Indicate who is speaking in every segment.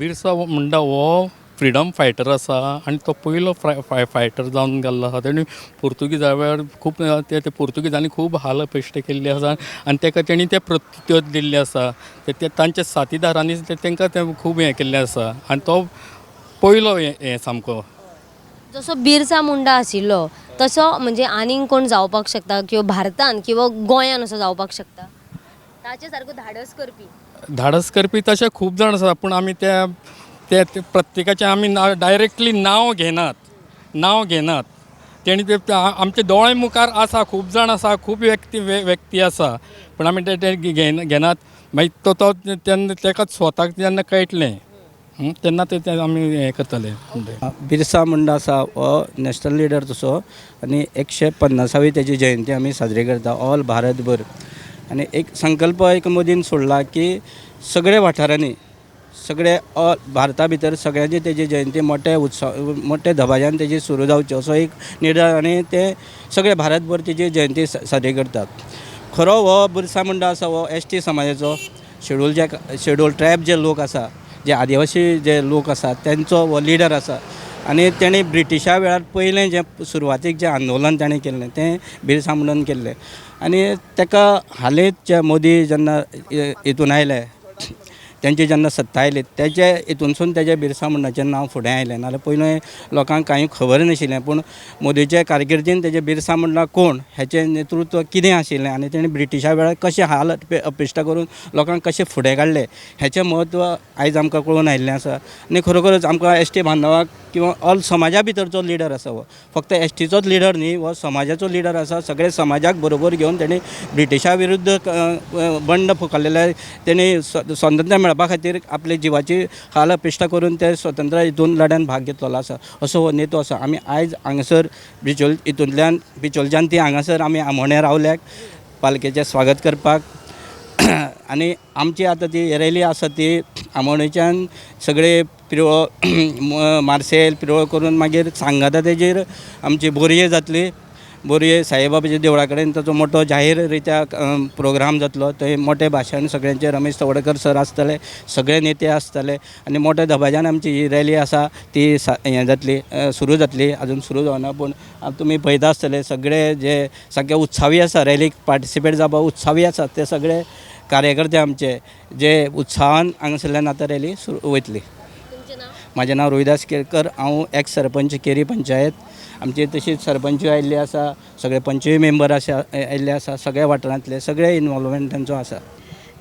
Speaker 1: बिरसा मुंडा हो freedom fighter आसा आनी तो पयलो फायटर जावन गेल्लो आसा. तेणी पुर्तुगीजा वेळार खूब ते पुर्तुगीजांनी खूब हाल अपेश्टा केल्ली आसा आनी ताका तेणी तें प्रत्युत्तर दिल्लें आसा. ते तांच्या साथीदारांनी तांकां तें खूब हें केल्लें आसा आनी तो पयलो हें सामको.
Speaker 2: जसो बिरसा मुंडा आशिल्लो तसो म्हणजे आनीक कोण जावपाक शकता किंवा भारतान किंवा गोंयान असो जावपाक शकता ताचे सारको धाडस करपी?
Speaker 1: धाडस करपी तशे खूब जाण आसा, पूण आमी त्या ते प्रत्येकाचें आमी डायरेक्टली नांव घेनात. तेणी ते आमच्या दोळे मुखार आसा, खूब जाण आसा, खूब व्यक्ती व्यक्ती आसा, पूण आमी ते घेनात. मागीर तो तो तेन्ना ताका स्वताक जेन्ना कळटलें, तेन्ना ते आमी हें करतले.
Speaker 3: बिरसा मुंडा आसा हो नॅशनल लिडर तसो आनी 150वी तेजी जयंती आमी साजरी करता ऑल भारतभर. आनी एक संकल्प एक मोदीन सोडला की सगळे वाठारांनी, सगळे ऑल भारता भितर सगळ्यांची तेजी जयंती मोठे उत्सव, मोठे दबाज्यान तेजी सुरू जावची असो एक निर्णय आनी ते सगळे भारतभर तेजी जयंती साजरी करतात. खरो हो बिरसा मुंडा आसा हो एस टी समाजाचो, शेड्यूल, जे शेड्यूल ट्रायब जे लोक आसा, जे आदिवासी जे लोक आसा, तेंचो हो लिडर आसा. आनी तेणें ब्रिटिशा वेळार पयलें जें सुरवातीक जें आंदोलन ताणें केल्लें तें बिरसा मुंडान केल्लें. आनी ताका हालींच जे मोदी जेन्ना हितून आयले, तेंची जेन्ना सत्ता आयली, तेजे हितूनसून तेजें बिरसा मुंडाचें नांव फुडें आयलें. नाल्यार पयलें लोकांक कांय खबर नाशिल्लें. पूण मोदीचे कारकिर्दीन तेजें बिरसा मुंडा कोण, हेचें नेतृत्व कितें आशिल्लें आनी तेणें ब्रिटिशा वेळार कशें हाल अपेश्टा करून लोकांक कशें फुडें काडलें हेचें म्हत्व आयज आमकां कळून आयिल्लें आसा. आनी खरोखरच आमकां एस टी बांधवाक किंवां ऑल समाजा भितरचो लिडर आसा हो. फक्त एस टीचोच लिडर न्ही, हो समाजाचो लिडर आसा. सगळे समाजाक बरोबर घेवन तेणी ब्रिटिशा विरुद्ध बंड पुकारलेलें. तेणी स्वातंत्र्य मेळपा खातीर आपले जिवाची हाल अपेश्टा करून ते स्वतंत्र हितून लढ्यान भाग घेतलेलो आसा. असो हो नेतो आसा. आमी आयज हांगासर बिचोल हितूंतल्यान, बिचोलच्यान ती हांगासर आमी आमोण्या रावल्यात पालखेचें स्वागत करपाक. आनी आमची आतां ती रॅली आसा ती आमोणेच्यान सगळे पिरवळ, मार्सेल, पिरवळ करून मागीर सांगाता तेजेर आमची बोरये जातली. बोरये साईबाबाच्या देवळा कडेन ताचो मोठो जाहीर रित्या प्रोग्राम जातलो. थंय मोठें भाशण सगळ्यांचे, रमेश तवडकर सर आसतले, सगळे नेते आसतले आनी मोठ्या दबाज्यान आमची ही रॅली आसा ती हें जातली, सुरू जातली. अजून सुरू जावना, पूण तुमी पळयता आसतले सगळे जे सगळे उत्सावी आसा, रॅलीक पार्टिसिपेट जावपाक उत्सावी आसा, ते सगळे कार्यकर्ते आमचे जे उत्साहान हांगासरल्यान आतां रॅली सुरू वयतली.
Speaker 2: तुमचें नांव?
Speaker 3: म्हाजें नांव रोहिदास केरकर. हांव एक्स सरपंच, केरी पंचायत. आमचे तशीच सरपंचूय आयिल्ले आसा, सगळे पंचूय मेंबर आसा आयिल्ले आसा. सगळ्या वाठारांतले सगळे इनवॉल्वमेंट तांचो आसा.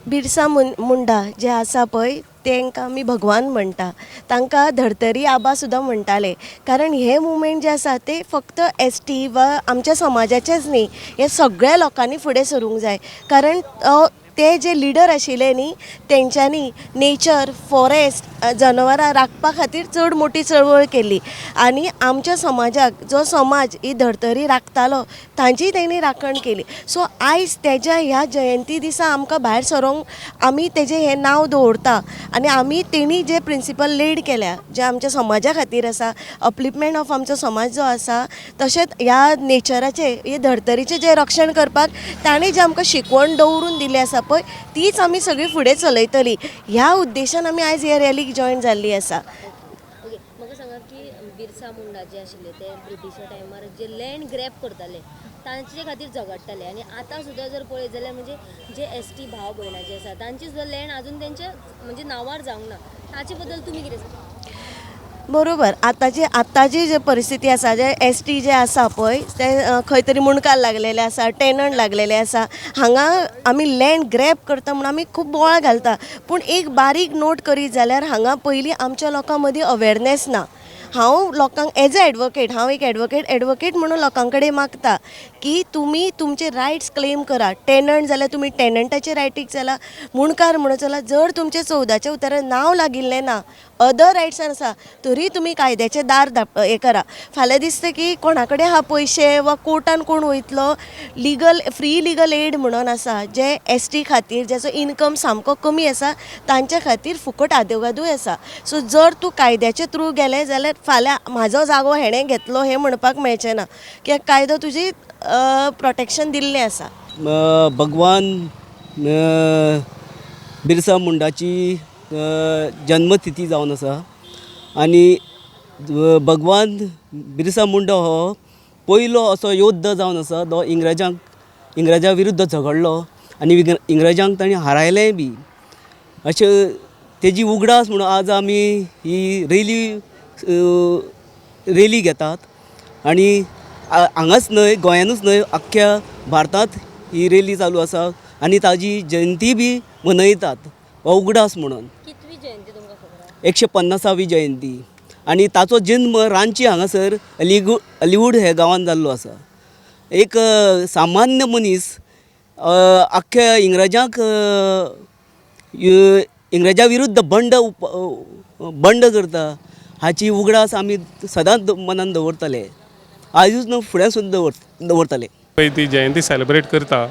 Speaker 4: बिरसा मुंडा जे आसा पळय, तांकां आमी भगवान म्हणटा. तांकां धर्तरी आबा सुद्दां म्हणटाले, कारण हे मुवमेंट जे आसा ते फक्त एस टी वा आमच्या समाजाचेच न्ही, हे सगळ्या लोकांनी फुडें सरूंक जाय. कारण ते जे लिडर आशिल्ले न्ही, तेंच्यांनी नेचर, फॉरेस्ट, जनावरां राखपा खातीर चड मोठी चळवळ केली आनी आमच्या समाजाक, जो समाज ही धर्तरी राखतालो, तांची तेणी राखण केली. सो आयज तेज्या ह्या जयंती दिसा आमकां भायर सरोंक आमी तेजें हें नांव दवरता आनी आमी तेणी जे प्रिंसिपल लेड केल्या, जे आमच्या समाजा खातीर आसा, अपलिफ्टमेंट ऑफ आमचो समाज जो आसा, तशेंच ह्या नेचराचें, हे धर्तरीचें जें रक्षण करपाक ताणें जें आमकां शिकवण दवरून दिल्ली आसा पळय, तीच आमी सगळी फुडें चलयतली. ह्या उद्देशान आमी आयज ह्या रॅलीक जॉयन जाल्ली आसा.
Speaker 2: ओके, म्हाका सांगात की बिरसा मुंडा जे आशिल्ले ते ब्रिटिशा टायमार जे लँड ग्रॅब करताले तांचे खातीर झगडटाले आनी आतां सुद्दां जर पळयत जाल्यार म्हणजे जे एस टी भाव भयणां जे आसा तांची सुद्दां लँड अजून तेंच्या म्हणजे नांवार जावंक ना. ताचे बद्दल तुमी कितें सांगता?
Speaker 4: बरोबर. आतांची जे परिस्थिती आसा, जे एस टी जे आसा पळय, ते खंय तरी मुंडकार लागलेले आसा, टेनंट लागलेले आसा. हांगा आमी लँड ग्रॅब करता म्हूण आमी खूब बोवाळ घालता, पूण एक बारीक नोट करीत जाल्यार हांगा पयलीं आमच्या लोकां मदीं अवेरनेस ना. हांव लोकांक एज अ एडवोकेट, हांव एक एडवोकेट म्हणून लोकां कडेन मागता की तुमी तुमचे रायट्स क्लेम करा. टेनंट जाल्यार तुमी टेनंटाचे रायटीक चला, मुंडकार म्हणून चला. जर तुमचें 14च्या उताऱ्यार नांव लागिल्लें ना, अदर रायट्सान आसा, तरी तुमी कायद्याचें दार धाप हें करा. फाल्यां दिसता की कोणा कडेन आहा पयशे वा कोर्टान कोण वयतलो, लिगल, फ्री लिगल एड म्हणून आसा, जे एस टी खातीर, जाचो इनकम सामको कमी आसा, तांच्या खातीर फुकट आदोगादूय आसा. सो जर तूं कायद्याचे थ्रू गेले जाल्यार फाल्यां म्हाजो जागो हेणें घेतलो हें म्हणपाक मेळचें ना, कित्याक कायदो तुजी प्रोटेक्शन दिल्लें आसा.
Speaker 5: भगवान बिरसा मुंडाची जन्मतिथी जावन आसा आनी भगवान बिरसा मुंडा हो पयलो असो योद्धा जावन आसा तो इंग्रजा विरुद्ध झगडलो आनी इंग्रजांक ताणें हारायलेंय बी. अशें तेजी उगडास म्हणून आज आमी ही रेली रेली घेतात आनी हांगाच न्हय, गोंयानूच न्हय, आख्ख्या भारतांत ही रेली चालू आसा आनी ताजी जयंती बी मनयतात हो उगडास म्हणून.
Speaker 2: कितवी जयंती तुमकां खबर आसा?
Speaker 5: 150वी जयंती. आनी ताचो जन्म रांची हांगासर अलिवूड हे गांवांत जाल्लो आसा. एक सामान्य मनीस आख्ख्या इंग्रजांक इंग्रजा विरुद्ध बंड करता हाची उगडास आमी सदांच मनान दवरतले, आयजूच न्हू फुडें सुद्दां दवरतले.
Speaker 6: पळय ती जयंती सेलिब्रेट करता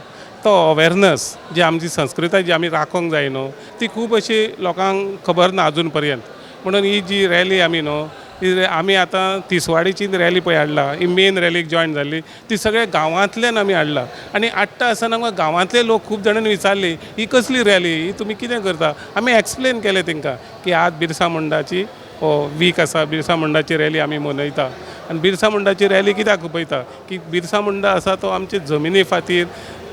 Speaker 6: तो अवेरनस जी आमची संस्कृताय जी आमी राखोंक जाय न्हू ती खूब अशी लोकांक खबर ना आजून पर्यंत. म्हणून ही जी रॅली आमी न्हू ही आमी आतां तिसवाडीची रॅली पळय हाडला, ही मेन रॅलीक जॉयन जाल्ली ती सगळे गांवांतल्यान आमी हाडला. आनी हाडटा आसतना आमकां गांवांतले लोक खूब जाणांनी विचारली ही कसली रॅली, ही तुमी कितें करता. आमी एक्सप्लेन केलें तांकां की आज बिरसा मुंडाची हो वीक आसा, बिरसा मुंडाची रॅली आमी मनयता. आनी बिरसा मुंडाची रॅली कित्याक खुपयता की बिरसा मुंडा आसा तो आमचे जमिनी खातीर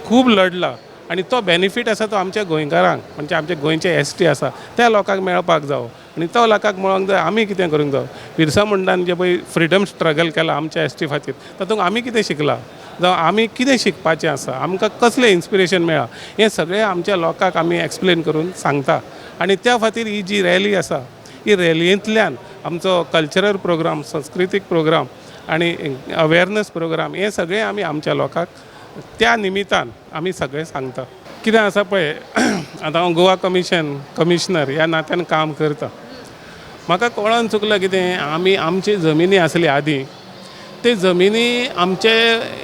Speaker 6: खूब लडला आनी तो बेनिफीट आसा तो आमच्या गोंयकारांक म्हणजे आमचे गोंयचे एस टी आसा त्या लोकांक मेळपाक जावो आनी तो लोकांक मेळोंक जाय आमी कितें करूंक जावो. बिरसा मुंडान जे पळय फ्रिडम स्ट्रगल केला आमच्या एस टी खातीर तातूंत आमी कितें शिकला जावं आमी कितें शिकपाचें आसा, आमकां कसलें इन्स्पिरेशन मेळ्ळां हें सगळें आमच्या लोकांक आमी एक्सप्लेन करून सांगता. आनी त्या खातीर ही जी रॅली आसा ही रॅलयेंतल्यान आमचो कल्चरल प्रोग्राम, संस्कृतीक प्रोग्राम आनी अवेरनस प्रोग्राम हे सगळें आमी आमच्या लोकांक त्या निमितान आमी सगळें सांगता. कितें आसा पळय आतां हांव गोवा कमिशनर ह्या नात्यान काम करता. म्हाका कळोन चुकलां कितें आमी आमची जमिनी आसली आदीं ते जमिनी आमचे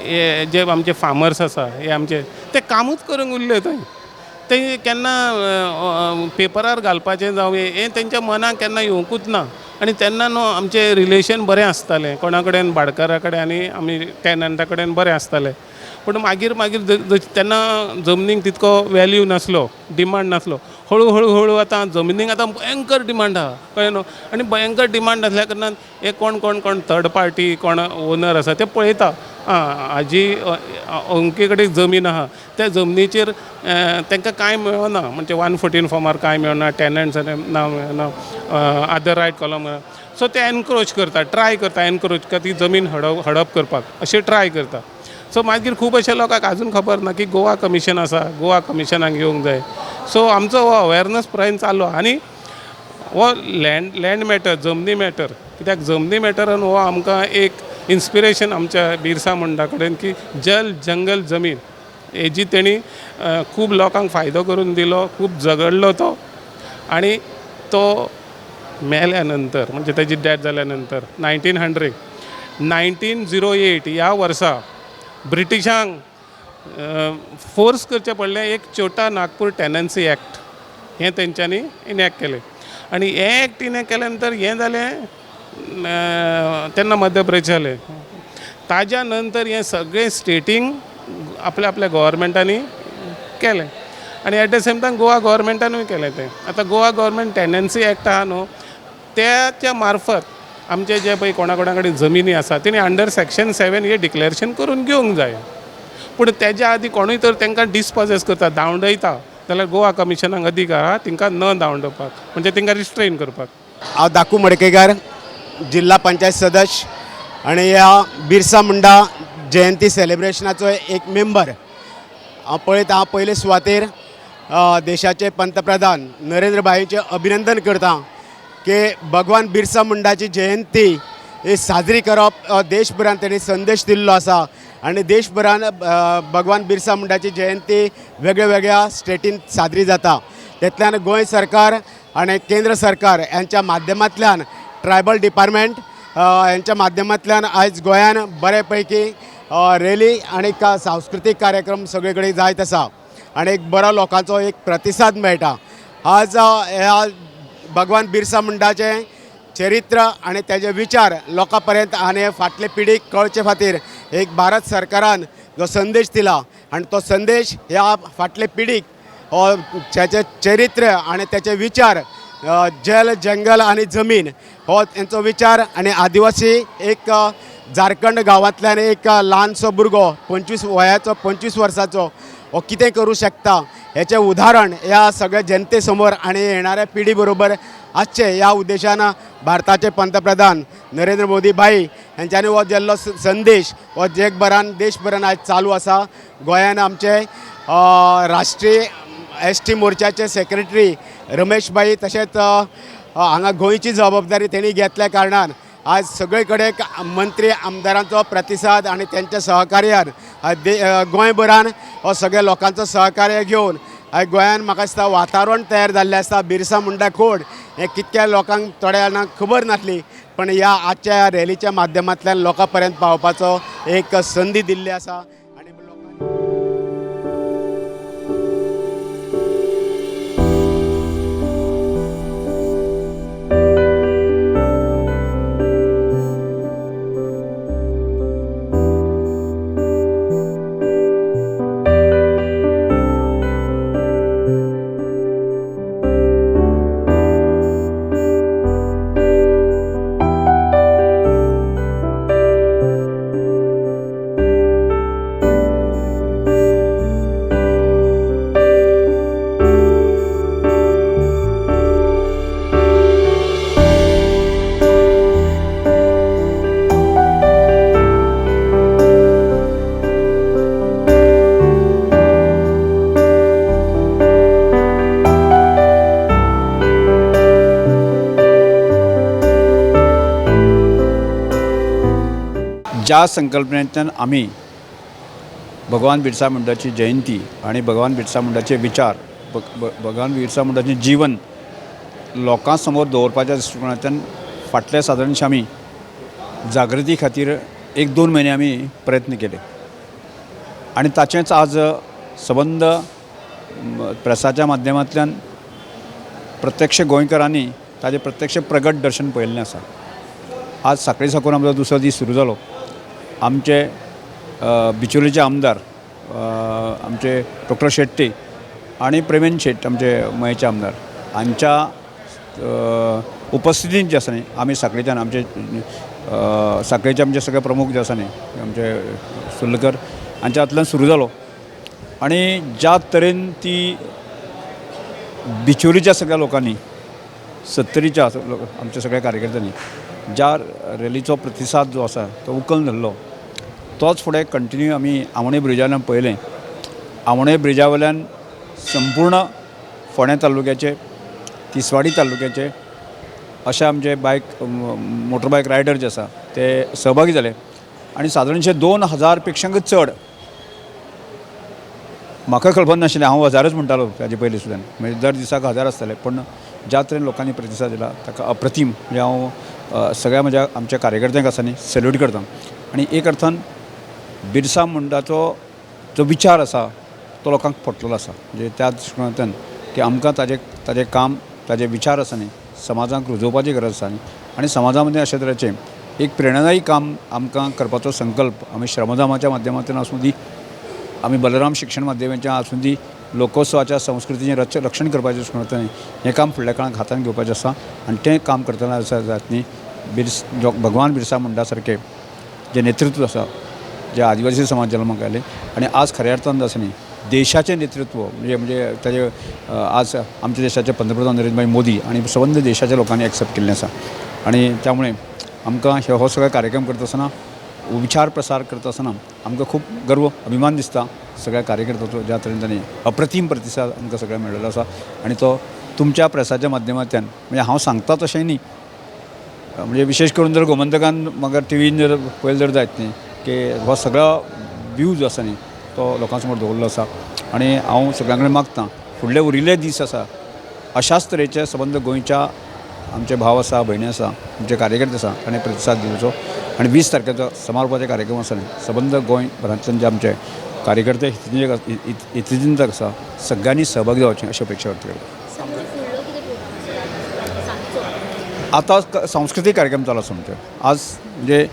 Speaker 6: हे जे आमचे फार्मर्स आसा हे आमचे ते कामूच करूंक उरले थंय, ते केन्ना पेपरार घालपाचें जावं हें तेंच्या मनाक केन्ना येवंकूच ना. आनी तेन्ना न्हू आमचें रिलेशन बरें आसतालें कोणा कडेन, भाटकारा कडेन आनी आमी टेनंटा कडेन बरें आसतालें. पूण मागीर मागीर तेन्ना जमनीक तितको वेल्यू नासलो, डिमांड नासलो. हळू हळू हळू आतां जमनीक आतां भयंकर डिमांड आहा, कळ्ळें न्हू. आनी भयंकर डिमांड आसल्या कारणान हे कोण कोण कोण थर्ड पार्टी कोण ओनर आसा ते पळयता आं हाजी अमके कडेन जमीन आहा त्या जमनीचेर तांकां कांय मेळना, म्हणजे 114 फॉर्मार कांय मेळना, टेनंट्स ना मेळना, अदर रायट कॉलम मेळना. सो ते एनक्रोच करता, ट्राय करता एनक्रोच करता ती जमीन हडप करपाक अशें ट्राय करता. सो मागीर खूब अशे लोकांक आजून खबर ना की गोवा कमिशन आसा, गोवा कमिशनाक येवंक जाय. सो आमचो हो अवेरनस प्रयत्न चालू आहा. आनी हो लँड मॅटर, जमनी मॅटर, कित्याक जमनी मॅटरान हो आमकां एक इन्स्पिरेशन आमच्या बिरसा मुंडा कडेन की जल जंगल जमीन हेजी तेणी खूब लोकांक फायदो करून दिलो, खूब झगडलो तो. आनी तो मेल्या नंतर म्हणजे तेजी डेथ जाल्या नंतर 1908 ह्या वर्सा ब्रिटिशांक फोर्स करचें पडलें एक चोटा नागपूर टेनन्सी एक्ट हें तेंच्यांनी इनॅक्ट केलें. आनी हें एक्ट इनॅक्ट केल्या नंतर हें जालें तेन्ना मध्य प्रदेश जालें. ताज्या नंतर हें सगळें स्टेटींक आपल्या आपल्या गोवोरमेंटांनी केलें आनी at the same time Goa गोवोरमेंटानूय केलें तें. आतां गोवा गोवोरमेंट टेनन्सी एक्ट आहा न्हू त्याच्या मार्फत आमचे जे पळय कोणा कोणा कडेन जमिनी आसा तेणी अंडर सेक्शन 7 हें डिक्लेरेशन करून घेवंक जाय. पूण तेज्या आदीं कोणूय तर तांकां डिसपॉजेस करता, धांवडयता जाल्यार गोवा कमिशनाक अधिकार आहा तांकां न धांवडोवपाक, म्हणजे तांकां रिस्ट्रेन करपाक.
Speaker 7: हांव दाकू मडकयकार, जिल्हा पंचायत सदस्य आनी ह्या बिरसा मुंडा जयंती सेलिब्रेशनाचो एक मेंबर. हांव पळयता हांव पयले सुवातेर देशाचे पंतप्रधान नरेंद्र भाईचें अभिनंदन करता की भगवान बिरसा मुंडाची जयंती ही साजरी करप देशभरान तेणी संदेश दिल्लो आसा आनी देशभरान भगवान बिरसा मुंडाची जयंती वेगळ्या वेगळ्या स्टेटीन साजरी जाता. तेतल्यान गोंय सरकार आनी केंद्र सरकार यांच्या माध्यमांतल्यान ट्रायबल डिपार्टमेंट यांच्या माध्यमांतल्यान आयज गोंयान बरे पैकी रॅली आनी सांस्कृतीक कार्यक्रम सगळे कडेन जायत आसा आनी एक बरो लोकांचो एक प्रतिसाद मेळटा. आज ह्या भगवान बिरसा मुंडाचें चरित्र आनी तेजे विचार लोकां पर्यंत आनी फाटले पिढीक कळचे खातीर एक भारत सरकारान जो संदेश दिला आनी तो संदेश ह्या फाटले पिढीक हो तेचें चरित्र आनी तेचे विचार जल जंगल आनी जमीन हो तेंचो विचार आनी आदिवासी एक झारखंड गांवांतल्यान एक ल्हानसो भुरगो 25 वयाचो 25 वर्साचो हो कितें करूं शकता हेचें उदाहरण ह्या सगळ्या जनते समोर आनी येणाऱ्या पिढी बरोबर आसचें ह्या उद्देशान भारताचे पंतप्रधान नरेंद्र मोदी भाई हेंच्यांनी हो दिल्लो संदेश हो जगभरान देशभरान आयज चालू आसा. गोंयान आमचे राष्ट्रीय एस टी मोर्चाचे सेक्रेटरी रमेश भाई तशेंच हांगा गोंयची जबाबदारी तेणी घेतल्या कारणान आज सगळे कडेन मंत्री आमदारांचो प्रतिसाद आनी तेंच्या सहकार्यान गोंयभरान हो सगळ्या लोकांचो सहकार्य घेवन आयज गोंयान म्हाका दिसता वातावरण तयार जाल्लें आसा. बिरसा मुंडा कोण हें कितक्या लोकांक थोड्या जाणांक खबर नासली, पण ह्या आजच्या ह्या रॅलीच्या माध्यमांतल्यान लोकां पर्यंत पावपाचो एक संदी दिल्ली आसा. आनी लोकांनी
Speaker 8: ज्या संकल्पनेंतल्यान आमी भगवान बिरसा मुंडाची जयंती आनी भगवान बिरसा मुंडाचे विचार, भगवान बिरसा मुंडाचें जीवन लोकां समोर दवरपाच्या दृश्टिकोणांतल्यान फाटल्या सादारणशे आमी जागृती खातीर 1-2 म्हयने आमी प्रयत्न केले आनी ताचेंच आज सबंद प्रेसाच्या माध्यमांतल्यान प्रत्यक्ष गोंयकारांनी ताजें प्रत्यक्ष प्रगट दर्शन पळयल्लें आसा. आज साखळी साकून आमचो दुसरो दीस सुरू जालो. आमचे बिचोलीचे आमदार आमचे डॉक्टर शेट्टी आनी प्रेमेन शेट आमचे मयेचे आमदार हांच्या उपस्थितीन जे आसा न्ही आमी साखळेच्यान आमचे साखळेचे आमचे सगळे प्रमुख जे आसा न्ही आमचे सुर्लकर हांच्या हातल्यान सुरू जालो आनी ज्या तरेन ती बिचोलीच्या सगळ्या लोकांनी सत्तरीच्या आमच्या सगळ्या कार्यकर्त्यांनी ज्या रॅलीचो प्रतिसाद जो आसा तो उखलून धरलो तोच फुडें कंटिन्यू आमी आमोणे ब्रिजा वयल्यान पळयलें. आमोणे ब्रिजा वयल्यान संपूर्ण फोंडें तालुक्याचे, तिसवाडी तालुक्याचे अशे आमचे बायक मोटरबायक रायडर जे आसा ते सहभागी जाले आनी सादारणशे 2000 पेक्षांक चड, म्हाका कल्पना नाशिल्लें, हांव हजारच म्हणटालो ताजे पयलीं सुद्दां, म्हणजे दर दिसाक 1000 आसताले, पूण ज्या तरेन लोकांनी प्रतिसाद दिला ताका अप्रतीम. म्हणजे हांव सगळ्या म्हज्या आमच्या कार्यकर्त्यांक आसा न्ही सॅल्यूट करता आनी एक अर्थान बिरसा मुंडाचो जो विचार आसा तो लोकांक पटलेलो आसा. म्हणजे त्या दृश्टिकोणांतल्यान की आमकां ताजें ताजें काम ताजे विचार आसा न्ही समाजाक रुजोवपाची गरज आसा न्ही आनी समाजा मदीं अशे तरेचें एक प्रेरणादायी काम आमकां करपाचो संकल्प आमी श्रमदामाच्या माध्यमांतल्यान आसूं दी, आमी बलराम शिक्षण माध्यमाच्या आसूं दी, लोकोत्सवाच्या संस्कृतीचें रक्षण करपाचें दृश्टिकोणांतल्यान हें काम फुडल्या काळांत हातांत घेवपाचें आसा आनी तें काम करतना आसा जात न्ही भगवान बिरसा मुंडा सारके जें नेतृत्व आसा जे आदिवासी समाज जल्माक आयले आनी आज खऱ्या अर्थान आसा न्ही देशाचें नेतृत्व म्हणजे म्हणजे ताजे आज आमच्या देशाचे पंतप्रधान नरेंद्रभाई मोदी आनी सबंद देशाच्या लोकांनी एक्सेप्ट केल्लें आसा आनी त्यामुळे आमकां हो सगळो कार्यक्रम करता आसतना विचार प्रसार करता आसतना आमकां खूब गर्व अभिमान दिसता सगळ्या कार्यकर्त्यांचो ज्या तरेन तांणी अप्रतीम प्रतिसाद आमकां सगळ्यांक मेळिल्लो आसा आनी तो तुमच्या प्रेसाच्या माध्यमांतल्यान म्हणजे हांव सांगता तशें न्ही, म्हणजे विशेष करून जर गोमंतकान म्हाका टिवीन जर पळयलें जर जायत न्ही की हो सगळो व्यू जो आसा न्ही तो लोकां समोर दवरिल्लो आसा आनी हांव सगळ्यां कडेन मागता फुडले उरिल्ले दीस आसा अशाच तरेचे सबंद गोंयच्या आमचे भाव आसा, भयणी आसा, आमचे कार्यकर्ते आसा ताणें प्रतिसाद दिवचो आनी 20 तारखेचो समारोपाचो कार्यक्रम आसा न्ही सबंद गोंयभरांतल्यान जे आमचे कार्यकर्ते हितचिंतक आसा सगळ्यांनी सहभागी जावचें अशी अपेक्षा व्यक्त करता. आतां सांस्कृतीक कार्यक्रम चालू आसा आमचे आज म्हणजे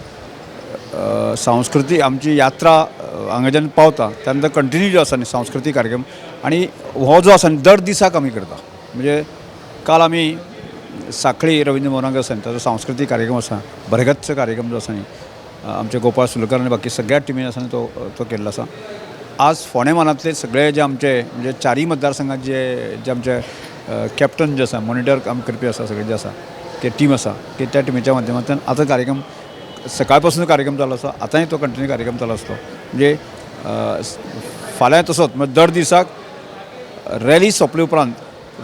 Speaker 8: सांस्कृतीक आमची यात्रा हांगाच्यान पावता त्या नंतर कंटिन्यू जो आसा न्ही सांस्कृतीक कार्यक्रम आनी हो जो आसा न्ही दर दिसाक आमी करता. म्हणजे काल आमी साखळी रवींद्र भवनाक आसा ताजो सांस्कृतीक कार्यक्रम आसा, भरगच्च कार्यक्रम जो आसा न्ही, आमचे गोपाळ सुलकर आनी बाकी सगळ्या टिमीन आसा न्ही तो तो केल्लो आसा. आज फोंडें म्हालांतले सगळे जे आमचे म्हणजे चारय मतदारसंघात जे जे आमचे कॅप्टन जे आसा, मॉनिटर काम करपी आसा, सगळे जे आसा ते टीम आसा की त्या टिमीच्या माध्यमांतल्यान आतां कार्यक्रम सकाळ पासून कार्यक्रम चालू आसा, आतांय तो कंटिन्यू कार्यक्रम चालू आसतलो. म्हणजे फाल्यां तसोच म्हणजे दर दिसाक रॅली सोंपले उपरांत,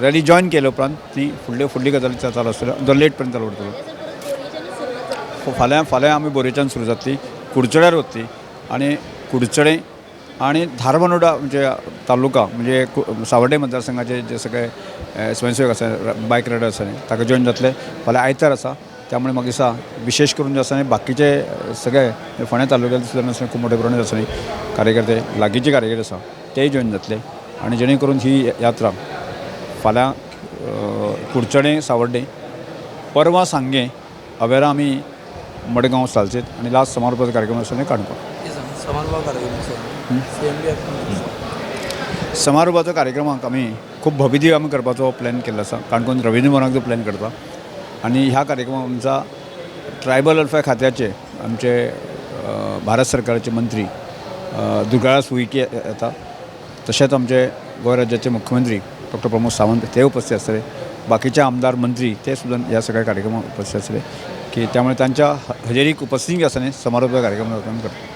Speaker 8: रॅली जॉयन केले उपरांत ती फुडली फुडली गजाली चालू आसतल्यो, जो लेट पर्यंत चालू उरतलो. फाल्यां फाल्यां आमी बोरयेच्यान सुरू जातली, कुडचड्यार वतली आनी कुडचडें आनी धारबांदोडा म्हणजे तालुका म्हणजे सावर्डे मतदारसंघाचे जे सगळे स्वयंसेवक आसा, बायक रायडर आसा न्ही, ताका जॉयन जातले. फाल्यां आयतार आसा, त्यामुळे म्हाका दिसता विशेश करून जे आसा न्ही बाकीचे सगळे फोंड्या तालुक्यांत सुद्दां आसा खूब मोठ्या प्रमाणात आसा न्ही कार्यकर्ते, लागींचे कार्यकर्ते आसा तेय जॉयन जातले आनी जेणे करून ही यात्रा फाल्यां कुडचडें सावर्डे, परवां सांगें, अवेरा आमी मडगांव सालसेत आनी लास्ट समारोपाचो कार्यक्रम आसा न्ही काणकोण. समारोपाचो कार्यक्रमाक आमी खूब भव्यदिव्य आमी करपाचो प्लॅन केल्लो आसा. काणकोण रवींद्र भवनाक जो प्लॅन करता आनी ह्या कार्यक्रमाक आमचा ट्रायबल वेलफेअर खात्याचे आमचे भारत सरकाराचे मंत्री दुर्गादास उईके येता, तशेंच आमचे गोंय राज्याचे मुख्यमंत्री डॉक्टर प्रमोद सावंत ते उपस्थित आसतले, बाकीचे आमदार मंत्री ते सुद्दां ह्या सगळ्या कार्यक्रमाक उपस्थित आसतले की त्यामुळे तांच्या हजेरीक उपस्थित आसतना समारोपाचो कार्यक्रम आमी करता.